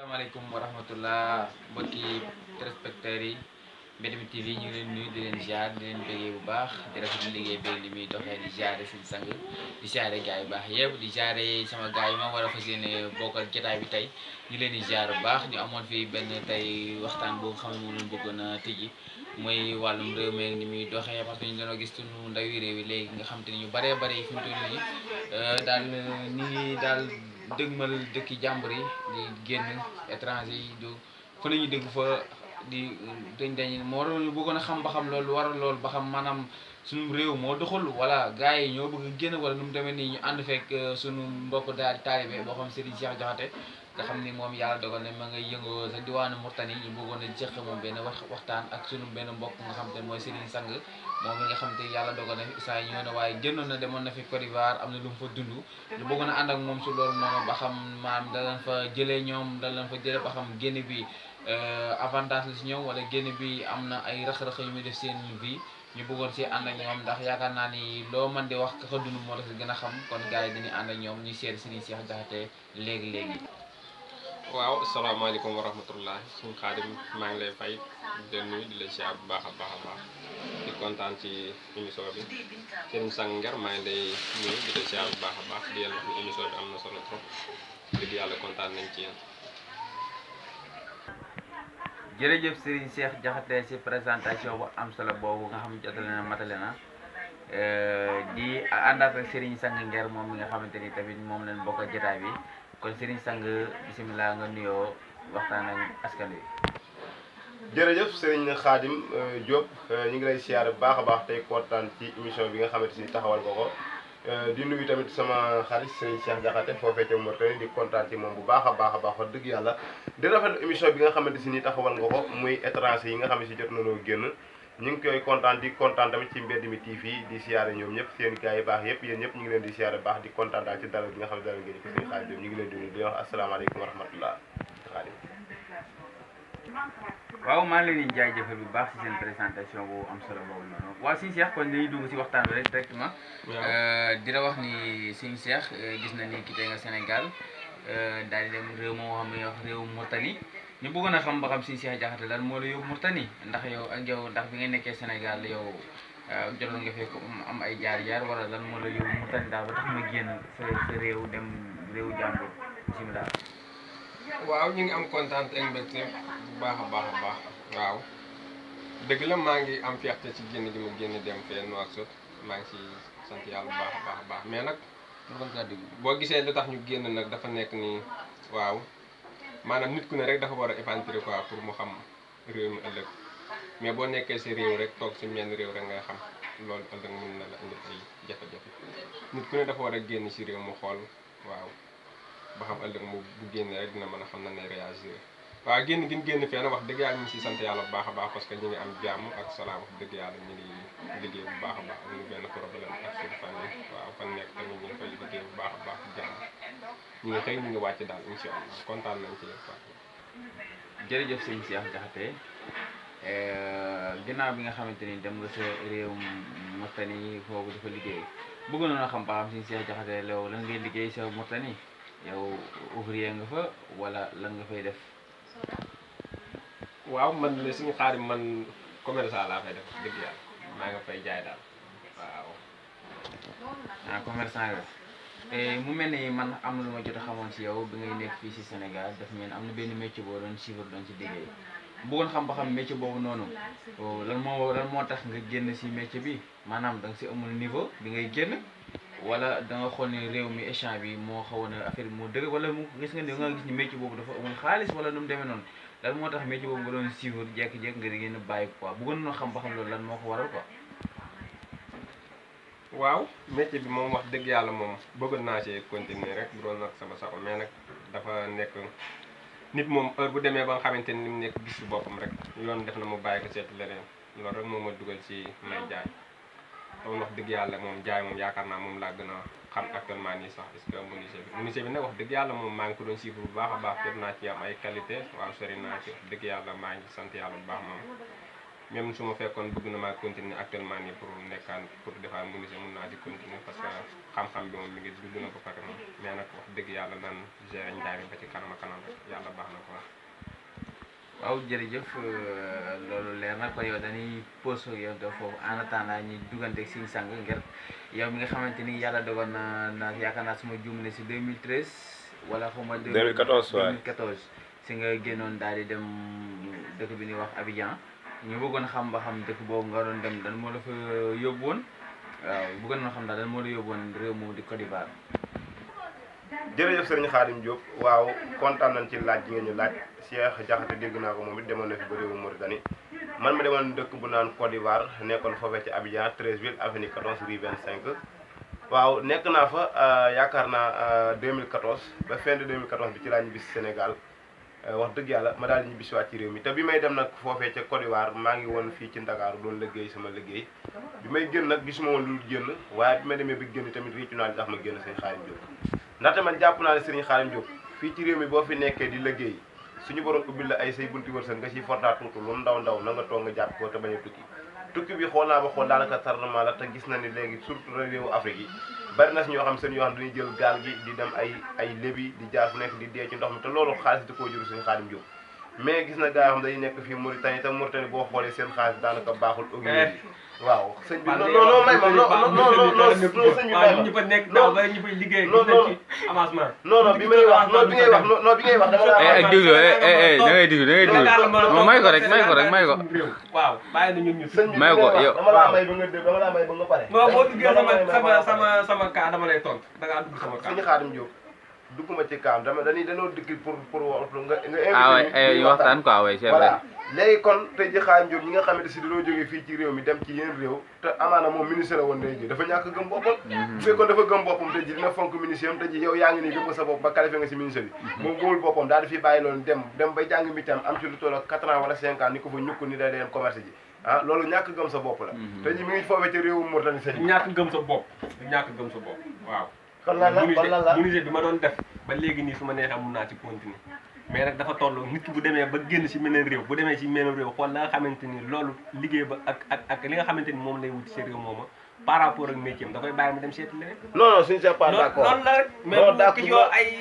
Assalamualaikum warahmatullah mbokki téléspectateurs yi Mbédmi TV ñu ngi leen nuyu di leen ziar di leen bëggee bu baax di rafetlu liggéey bi li muy doxee di ziare suñu sang di ziare gars yu baax yëpp di ziare sama gars yi ma war a fas yéene bokkal jotaay bi tey ñu leen di ziar bu baax ñu amoon fii benn tey waxtaan boo xam ne moom lañ bëggoon a tijji mooy wàllum réew mi ni muy doxee parce que ñu doon gis suñu ndawi réew yi léegi nga xam te ni ñu baree bare fi mu toll nii daal ni ngi daal dëgmal dëkki jàmbur yi di génn étranger yi du fa la ñuy dëgg fa di dañ moo waral ñu bëggoon a xam ba xam loolu waral loolu ba xam maanaam suñu réew moo doxul wala gars yi ñoo bëgg génn wala nu mu demee nii ñu ànd fekk suñu mbokk daal taalibe boo xam Serigne Cheikh Diakhaté nga xam ni moom yàlla dogal na ma ngay yëngoo sa diwaanu Mourtani ñu bëggoon a jëq moom benn waxtaan ak sunu benn mbokk nga xam te mooy Serigne Sang moom mi nga xam te yàlla dogal na saa yi ñëw na waaye génnoon na demoon na fi Côte d'Ivoire am na lu mu fa dund ñu bëggoon a ànd ak moom si loolu noonu ba xam maanaam da leen fa jëlee ñoom da leen fa jëlee ba xam génn bi avantage la si ñëw wala génn bi am na ay rëq-rëq yu muy def seen vie ñu bëggoon si ànd ak ñoom ndax yaakaar naa ni loo mën di wax ka ko dund moo la si gën a xam kon gars yi dañuy ànd ak ñoom ñu seet Serigne Cheikh Diakhaté léegi-léegi. waaw asalaamaaleykum wa rahmatullah suñu xaadim maa ngi lay fay di nuyu di la ziar bu baax a baax di kontaan ci émission bi seen sang Nguer maa ngi lay nuyu di la ziar bu baax a baax di yàlla wax ni émission bi am na solo trop dëgg yàlla kontaan nañ ci yéen. jërëjëf Serigne Cheikh Diakhaté si présentation bu am solo boobu nga xam ne jotale na matale na di àndaat ak Serigne Sang Nguer moom mi nga xamante ni tamit moom lañ bokk ak jotaay bi kon Serigne Sang bisimilah nga nuyoo waxtaan ak askan wi. jërëjëf Serigne Khadim Diop ñu ngi lay siyaare bu baax a baax tey kontaan ci émission bi nga xamante ni taxawal ko di nuyu tamit sama xarit Serigne Cheikh Diakhaté foofee ca Mourtani di kontaan ci moom bu baax a baax wax dëgg yàlla di rafetlu émission bi nga xamante si ni taxawal nga ko muy étranger yi nga xam ne si jot nañoo génn ñu ngi koy kontaan tamit ci Mbédmi TV di siyaare ñoom ñëpp seen gars yi baax yëpp yéen ñëpp ñu ngi leen di siyaare baax di kontaan daal ci dalal bi nga xam ne dalal ngeen ko Serigne Khadim ñu ngi leen di nuyu di wax asalaamaaleykum wa rahmatullah Khadim. waaw maa ngi leen di jaajëfal bu baax si seen présentation bu am solo boobu noonu waaw Serigne Cheikh kon dañuy dugg si waxtaan bi rek directement. di la wax ni Serigne Cheikh gis na ni quitté nga Sénégal daal di dem réew moo xam ne wax réew Mourtani ñu bëggoon a xam ba xam Serigne Cheikh Diakhaté lan moo la yóbbu Mourtani ndax yow ak yow ndax bi nga nekkee Sénégal yow jotoon nga fekk am ay jaar-jaar wala lan moo la yóbbu Mourtani daal ba tax nga génn sa réew dem réew jàmbur bisimilah. waaw ñu ngi am kontaan ak mbégte bu baax a baax waaw dëgg la maa ngi am fierté ci génn gi ma génn dem fee Nouakchott maa ngi ci sant yàlla bu baax a baax mais nag boo gisee lu tax ñu génn nag dafa nekk ni waaw maanaam nit ku ne rek dafa war a épanouir quoi pour mu xam réew mi ëllëg mais boo nekkee si réew rek toog si menn réew rek nga xam loolu ëllëg mën na la indi ay jafe-jafe nit ku ne dafa war a génn si réew mu xool waaw ba xam ëllëg mu bu génnee rek dina mën a xam na ne réagir waaw génn gi ñu génn fee nag wax dëgg yàlla ñu ngi siy sant yàlla bu baax a baax parce que ñu ngi am jàmm ak salaam wax dëgg yàlla ñu ngi liggéey bu baax a baax amuñu benn problème ak suñu famille waaw fan nekk tamit ñu ngi fay liggéey bu baax a baax jàmm ñu ngi xëy ñu ngi wàcc daal incha allah kontaan nañ ci yëpp. jërëjëf Serigne Cheikh Diakhaté ginnaaw bi nga xamante ni dem nga sa réew Mourtani foofu dafa liggéey bëggoon na xam ba xam Serigne Cheikh Diakhaté loolu lan ngay liggéey sa Mourtani yow ouvrier nga fa wala lan nga fay def. waaw man de suñu xaar man commerçant laa fay def dëgg yàlla maa nga fay jaay daal waaw. Commerçant nga mu mel ni man am na lu ma jot a xamoon si yow bi ngay nekk fii si Sénégal daf mel am na benn métier boo doon suivre doon si liggéey bëggoon xam ba xam métier boobu noonu lan moo tax nga génn si métier bi maanaam da nga si amul niveau bi ngay génn. wala da nga xool ni réew mi échange bi moo xawoon a affaire bi moo dëgg wala mu gis nga gis ni métier boobu dafa amul xaalis wala nu mu demee noonu lan moo tax métier boobu nga doon suivre jékki-jékki nga ngeen bàyyi quoi bëggoon na xam ba xam loolu lan moo ko waral quoi. waaw métier bi moom wax dëgg yàlla moom bëggoon naa see continuer rek bu doon nag sama sago mais nag dafa nekk nit moom heure bu demee ba nga xamante ni mu nekk gis si boppam rek yoon def na mu bàyyi ko seet leneen loolu rek moo ma dugal ci may jaay. moom wax dëgg yàlla moom jaay moom yaakaar naa moom laa gën a xam actuellement nii sax est-ce que menuisier bi nag wax dëgg yàlla moom maa ngi ko doon suivre bu baax a baax jot naa ci am ay qualité waaw sori naa ci wax dëgg yàlla maa ngi sant yàlla bu baax moom même su ma fekkoon bëgg na maa continuer actuellement nii pour nekkaan pour defar menuisier mun naa di continuer parce que xam-xam bi moom mi ngi dugg na ko pare moom mais nag wax dëgg yàlla naan gérer njaay mi ba ci kanam rek yàlla baax na ko. waaw jërëjëf loolu leer na kon yow dañuy pause ak yow foofu en attendant ñi duggante Serigne Sangue Nguer yow mi nga xamante ni yàlla dogal na yaakaar naa suma juum ne si 2013 wala xaw ma 2014 waay 2014 si nga génnoon daal di dem dëkk bi ñuy wax Abidjan ñu bëggoon xam ba xam dëkk boobu nga doon dem dan moo la fa yóbbu woon waaw bëggoon na xam daal dan moo la yóbbu woon réew moomu di Côte d'Ivoire. jërëjëf sëriñ Khadim Diop waaw kontaan nañ ci laaj bi ngeen ñu laaj Cheikh Diakhaté dégg naa ko moom it demoon na fi ba réewu Mauritanie man ma demoon dëkk bu naan Côte d'Ivoire nekkoon foofee ci Abidjan 13 avenue 14 rue 25 waaw nekk naa fa yaakaar naa 2014 ba fin de 2014 bi ci laa ñibbisi Sénégal wax dëgg yàlla ma daal di ñibbisiwaat ci réew mi te bi may dem nag foofee ca Côte d'Ivoire maa ngi woon fii ci Ndakaaru doon liggéey sama liggéey bi may génn nag gisuma woon lu génn waaye bi ma demee bi génn tamit réccu naa li tax ma génn sëriñ Khadim Diop ndaxte man jàpp naa ne sëriñ Khadim Diop fii ci réew mi boo fi nekkee di liggéey suñu borom ubbil la ay say bunti wërsëg nga ciy fortaa tuutu lu ndaw na nga toog nga jàpp ko te bañ a tukki bi xool naa ba xool daanaka tardement la te gis na ni léegi surtout réewu Afrique yi bari na si ñoo xam seen yoo xam dañuy jël gaal gi di dem ay lébi di jaar fu nekk di dee ci ndox mi te loolu xaalis di koo juru sëriñ Khadim Diop mais gis na gars yoo xam dañuy nekk fii Mauritanie te Mauritanie boo xoolee seen xaalis daanaka baaxul waaw sëñ bi non may ma non sëñ bi may ma ñu fa nekk daaw ba ñu fay liggéey avancement non bi may wax non bi ngay wax dama la déglu da ngay déglu may ko rek may ko waaw bàyyi na ñun sëñ bi may ko yow dama laa may ba nga dégg dama laa may ba nga pare non boo duggee sama cas dama lay tontu da ngaa dugg sama cas sëñ Khadim Diop dugguma ci kaam dañoo dikki pour wax nga invité ñu waxtaan quoi ouais c'est vrai léegi kon tey ji Khadim Diop ñi nga xamante si dañoo jógee fii ci réew mi dem ci yeneen réew te amaana moom ministre la woon tey ji dafa ñàkk gëm boppam bu fekkoon dafa gëm boppam tey ji dina fonk ministre am tey ji yow yaa ngi nii gëm nga sa bopp ba qualifié nga si ministre bi moom gëmul boppam daal di fi bàyyi loolu dem bay jàng métier am ci lu toll ak 4 ans wala 5 ans ni ko fa ñukk ni day dem commerce ji loolu ñàkk gëm sa bopp la tey ji mi ngi foofee ci réewu Mauritanie sëñ ñàkk gëm sa bopp waaw kon lan la menuisier bi ma doon def ba léegi nii su ma neexee mun naa ci continuer mais nag dafa toll nit ki bu demee ba génn ci meneen réew bu demee ci meneen réew xool la nga xamante ni loolu liggéey ba ak li nga xamante ni moom lay wuti ci réew mooma par rapport ak métier am da koy bàyyi mu dem seeti leneen. non suñu c'est pas d'accord loolu la rek mais bu ki yoo ay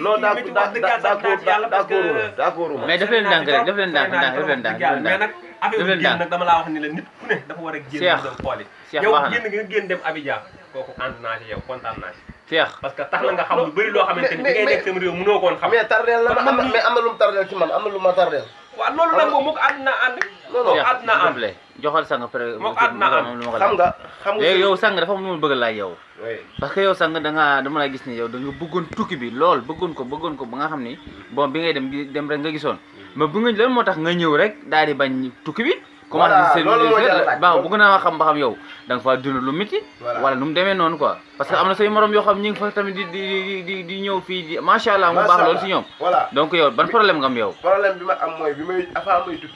d'accord mais def leen ndànk rek def leen ndànk mais nag affaire bi génn nag dama laa wax ni la nit ku ne dafa war a génn dem xooli yow génn nga génn dem Abidjan kooku ànd naa ci yow kontaan naa ci Cheikh parce que tax na nga xam lu bëri loo xamante ni bi ngay nekk sama réew mënoo koon xam mais tardeel la mais am na lu mu tardeel ci man am na lu ma tardeel waaw loolu nag moom moo ko àdduna ànd moo àdduna ànd joxal sang après moo àdduna ànd xam nga léegi yow sang dafa am lu ma bëgg laaj yow parce que yow sang dama la gis ni yow da nga bëggoon tukki bi lool bëggoon ko ba nga xam ni bon bi ngay dem rek nga gisoon mais bu nga lan moo tax nga ñëw rek daal di bañ tukki bi comment waaw bëgg naa xam ba xam yow da nga fa dund lu métti wala nu mu demee noonu quoi parce que am na say morom yoo xam ñi ngi fa tamit di ñëw fii di macha allah mu baax loolu si ñoom donc yow ban problème nga am yow problème bi ma am mooy bi may avant may tukki